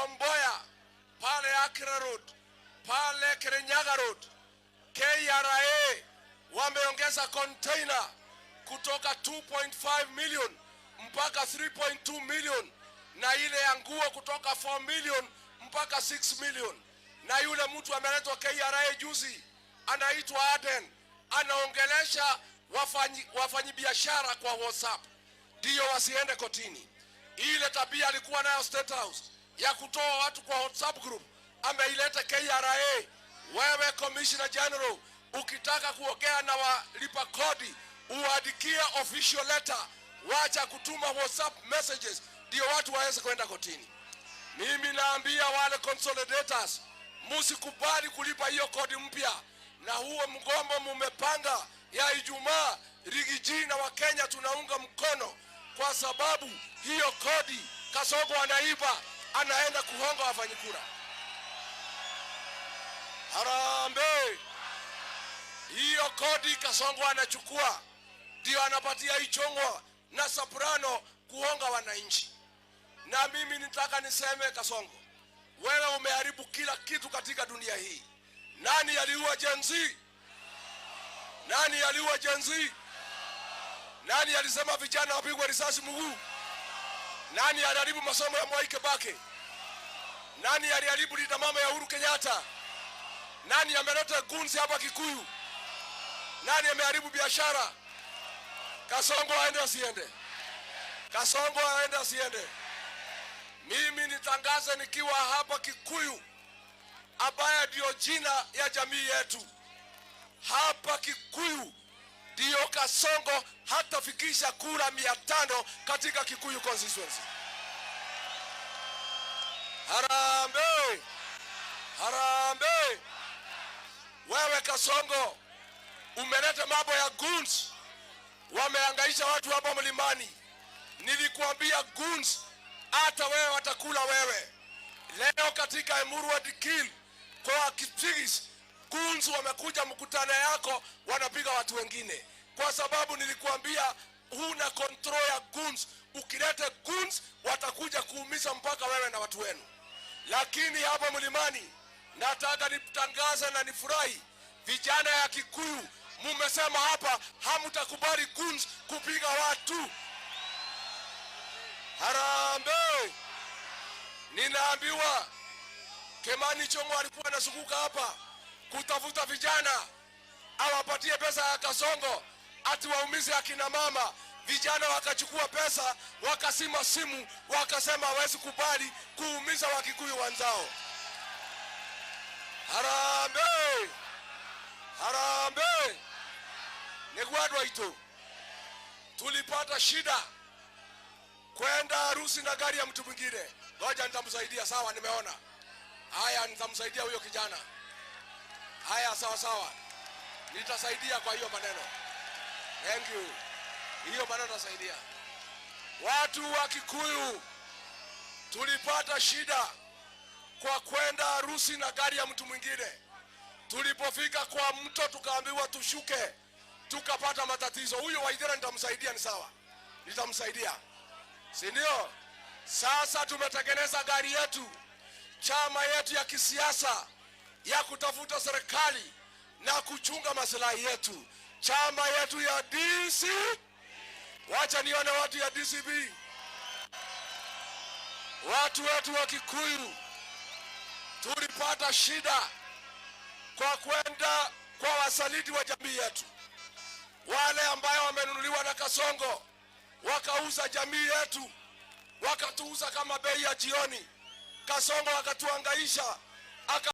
Tom Mboya pale Accra Road, pale Kirinyaga Road, KRA wameongeza container kutoka 2.5 million mpaka 3.2 million, na ile ya nguo kutoka 4 million mpaka 6 million. Na yule mtu ameletwa KRA juzi, anaitwa Aden, anaongelesha wafanyi biashara kwa WhatsApp ndiyo wasiende kotini. Ile tabia alikuwa nayo State House ya kutoa watu kwa WhatsApp group ameileta KRA. Wewe Commissioner General, ukitaka kuongea na walipa kodi uandikie official letter, wacha kutuma WhatsApp messages ndio watu waweze kwenda kotini. Mimi naambia wale consolidators, musikubali kulipa hiyo kodi mpya, na huo mgomo mumepanga ya Ijumaa, Riggy G na Wakenya tunaunga mkono, kwa sababu hiyo kodi Kasongo anaiba, anaenda kuhonga wafanyi kura. Harambee! Hiyo kodi Kasongo anachukua ndio anapatia Ichung'wa na Soprano kuhonga wananchi. Na mimi nitaka niseme, Kasongo, wewe umeharibu kila kitu katika dunia hii. Nani aliua Gen Z? Nani aliua Gen Z? Nani alisema vijana wapigwe risasi mguu? Nani aliharibu masomo ya Mwai Kibaki? Nani aliharibu Linda Mama ya Uhuru Kenyatta? Nani ameleta goons hapa Kikuyu? Nani ameharibu biashara? Kasongo aende asiende? Kasongo aende asiende? Mimi nitangaze nikiwa hapa Kikuyu, ambaye ndio jina ya jamii yetu hapa Kikuyu, ndiyo Kasongo hatafikisha kura 500 katika Kikuyu constituency. Harambee! Harambee! Wewe Kasongo umeleta mambo ya goons, wamehangaisha watu hapa mlimani. Nilikuambia goons, hata wewe watakula wewe. Leo katika Emurua Dikirr kwa Kipsigis, goons wamekuja mkutano yako, wanapiga watu wengine, kwa sababu nilikuambia huna control ya goons. Ukileta goons watakuja kuumiza mpaka wewe na watu wenu. Lakini hapa mlimani nataka nitangaze na nifurahi, vijana ya Kikuyu mumesema hapa hamtakubali goons kupiga watu. Harambee! Ninaambiwa Kimani Ichung'wa alikuwa anazunguka hapa kutafuta vijana awapatie pesa ya Kasongo ati waumize akina mama. Vijana wakachukua pesa wakazima simu wakasema hawezi kubali kuumiza Wakikuyu wenzao. Harambee! Harambee! Nĩguo andũ aitũ, tulipata shida kwenda harusi na gari ya mtu mwingine. Ngoja nitamsaidia, sawa? Nimeona haya, nitamsaidia huyo kijana. Haya, sawa sawa, nitasaidia kwa hiyo maneno. Thank you, hiyo maneno nasaidia. Watu wa Kikuyu tulipata shida kwa kwenda harusi na gari ya mtu mwingine. Tulipofika kwa mto tukaambiwa tushuke, tukapata matatizo. Huyo Waithera nitamsaidia, ni sawa, nitamsaidia, si ndio? Sasa tumetengeneza gari yetu, chama yetu ya kisiasa ya kutafuta serikali na kuchunga maslahi yetu, chama yetu ya DC. Wacha nione watu ya DCP, watu wetu wa Kikuyu. Tulipata shida kwa kwenda kwa wasaliti wa jamii yetu, wale ambayo wamenunuliwa na Kasongo wakauza jamii yetu, wakatuuza kama bei ya jioni. Kasongo akatuhangaisha.